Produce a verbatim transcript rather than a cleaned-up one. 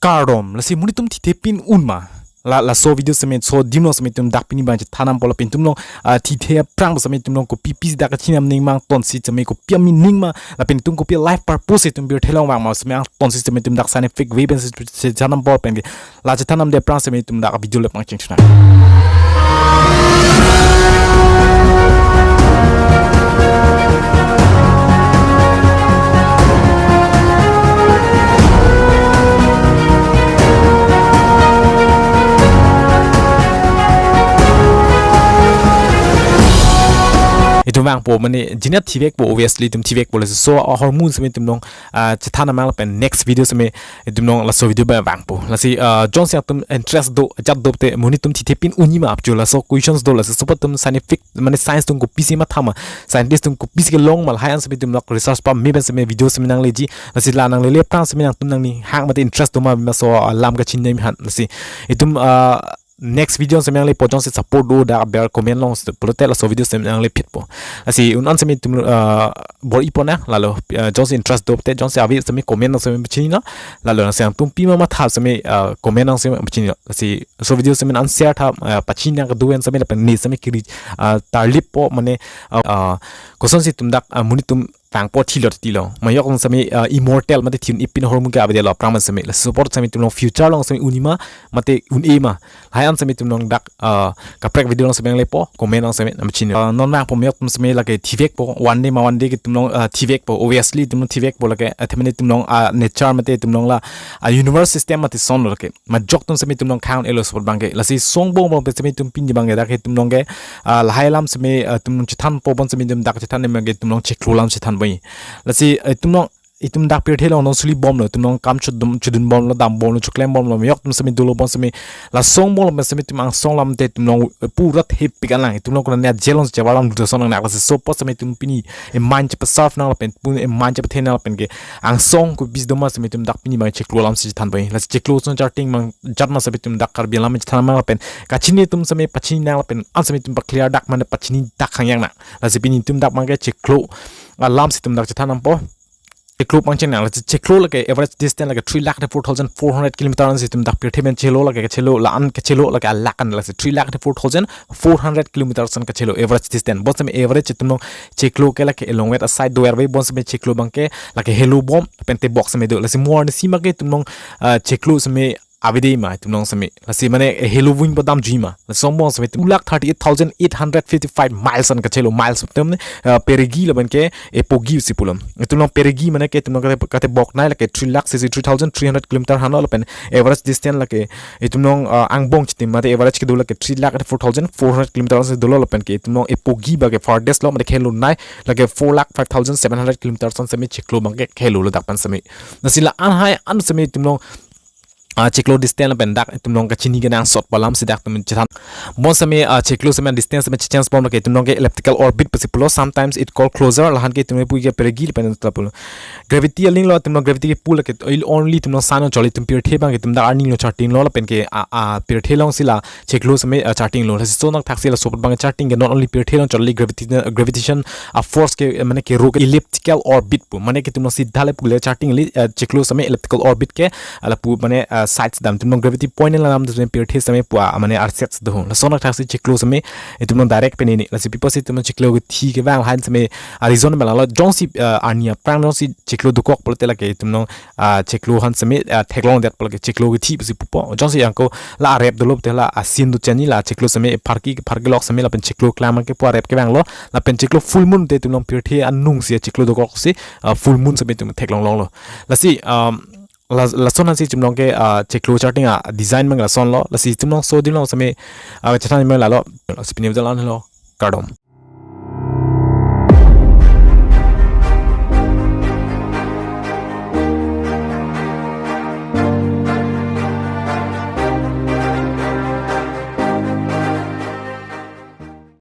Kardom, lasi monit atum thithe pin un ma? La, laso video seme so adim along seme itum dak pini abang chethan dampo lapen itum along, ah, thithe aphrang seme itum along kopi pisi dak kachinam ning ma angtonsi seme kopi ameaning ma lapen itum kopi life purpose itum pirthe along vang ma seme angtonsi seme itum dak scientific way pen si, si chethan dampo pen ke. La chethan damde aphrang seme itum dak video le pangcheng chuna. Itum vangpo mane jinat thivekpo, obviously itum thivekpo, lasi so ahormu seme itum along, ah, chethan damnang lapen next video seme itum along laso video abang vangpo. Lasi, ah, jongsi itum interest do, ajat do te monit atum thithe pin unji ma apjo laso questions do, lasi sopo itum scientific mane science atum kopisi matha ma, scientist atum kopisi kelong ma, lahai an seme itum along research pame pen seme video seme nangleji, lasi la nanglele aphrang seme nangtum nangnihang mate interest do ma, ma so, ah, alam kachinine aphan, lasi itum, ah, next video seme nanglepo, jongsi support do dak aber comment along pulote laso video seme nanglephitpo. Lasi un an seme itum, ah, bor-ipo na, lalo, ah, jongsi interest do te jongsi ave seme comment along seme pachini non, lalo nangsi nangtum pima matha seme, ah, comment along seme pachini non. Lasi so video seme nang share tha, ah, pachini nang kedo-an seme lapen ne seme kiri, ah, tarlippo mane, ah, ah, kosonsi itum dak, ah, monit atum tangpo thilo thilo. Ma yok seme, ah, immortal mate thi un-e pin ahormu ke avedetlo aphrang seme. Lasi support seme itum along future along seme unji ma mate un-e ma, lahai an seme itum along dak, ah, kaprek video along seme nanglepo, comment along seme nangpachini. Ah, non vangpo ma yok atum seme lake thivekpo, one day ma one day ke itum along, ah, thivekpo, obviously itum along thivekpo lake, ah, the mane itum along, ah, nature mate itum along la, ah, universe system mate son lo lake. Ma jok atum seme itum along khang elo support abang ke. Lasi song bom bom te seme itum pini abang ke dak itum along ke, ah, lahai alam seme, ah, itum chethanpo bon seme itum dak chethan abang ke itum along chiklo alam chethanpo. Lasi, ah, itum along itum dak pirthe along non suli bomlo, itum along kam chodun, chodun bomlo, dam bomlo, choklem bomlo, ma yok atum seme dolo bon seme, la song bomlo seme itum angsong alam te itum along pura thepik an lang, itum along konane ajat along si chavar alam dut ason nang nak, lasi sopo seme itum pini e mind chepa-serve nang lapen pun e mind chepathe nang lapen ke angsong kopisi do ma seme itum dak pini abang chiklo alam si chethanpo. Lasi chiklo ason charting abang jat ma seme itum dak Karbi alam chethan abang lapen kachini atum seme pachini nang lapen an seme itum pa-clear dak mane pachini dak hangyang nang. Lasi pini itum dak abang ke chiklo alam si itum dak chethan dampo. Chiklo pangcheng nang, lasi chiklo lake average distance lake three lakh four thousand four hundred kilometer an si itum dak pirthe pen chelo lake, chelo la-an kachelo lake alak an, lasi three lakh four thousand four hundred kilometers an kachelo average distance. Bon seme average itum along chiklo ke lake elongvet aside do-er ave, bon seme chiklo abang ke lake helo bom pen tebok seme do. Lasi mo arnisi ma ke itum along, ah, chiklo seme avede ma itum along seme. Lasi mane helo vunpo damjui ma. Lasi song bom seme itum two lakh thirty-eight thousand eight hundred fifty-five miles an kachelo, miles itum ne, ah, perigi lapen ke epogi si pulo. Itum along perigi mane ke itum along kate, katebok nei lake three lakh sixty-three thousand three hundred kilometer hano lapen average distance lake itum along, ah, angbong chitim mate average kedo lake three lakh four thousand four hundred kilometer si dolo lapen ke itum along epogi abang ke farthest lo mate khelo nei lake four lakh five thousand seven hundred kilometer an seme chiklo abang ke khelo lo dak pen seme. Lasi la-an hai an seme itum along, ah, chiklo distance lapen dak itum along kachini kenangsot pu alam si dak itum chethan. Bon seme, ah, chiklo seme distance seme change bom lake itum along ke elliptical orbit pusi pulo, sometimes it call closer, la-an ke itum along pu ke perigi lapen ta pulo. Gravity aling lo itum along gravity ke pu lake only itum along sun along choli, itum pirthe abang ke itum dak arni along charting lo lapen ke, ah, ah, pirthe along si la chiklo seme, ah, charting lo. Lasi so nangthaksi laso apot abang charting ke not only pirthe along choli, gravity, gravitation, ah, force ke, eh, mane ke ro ke elliptical orbit pu, mane ke itum along sidha le pu le charting le, eh, chiklo seme elliptical orbit ke, ah, lapu mane, ah, sides dam itum along gravity point la dam itum seme pirthe seme pu, ah, mane arset do. Laso nangthaksi chiklo seme itum along direct pen ini. Lasi pi apotsi itum along chiklo kethi kevang han seme, ah, reason mela lo, jongsi, ah, arni aphrang jongsi chiklo dokok pulote lake itum along, ah, chiklo han seme, ah, theklongdet pulo ke chiklo kethi pusi pupo. Jongsi ako la arep dolo te la asin do chani la chiklo seme pharki, pharki lok seme lapen chiklo klam ke pu arep kevang lo, lapen chiklo full moon te itum along pirthe anung si chiklo dokok si, ah, full moon seme itum theklong longlo. Lasi, um, la, lason ansi itum along ke, ah, chiklo charting a design abang lason lo. Lasi itum along so adim along seme, ah, chethan abang lalo. Lasi pini abang la-an lo. Kardom.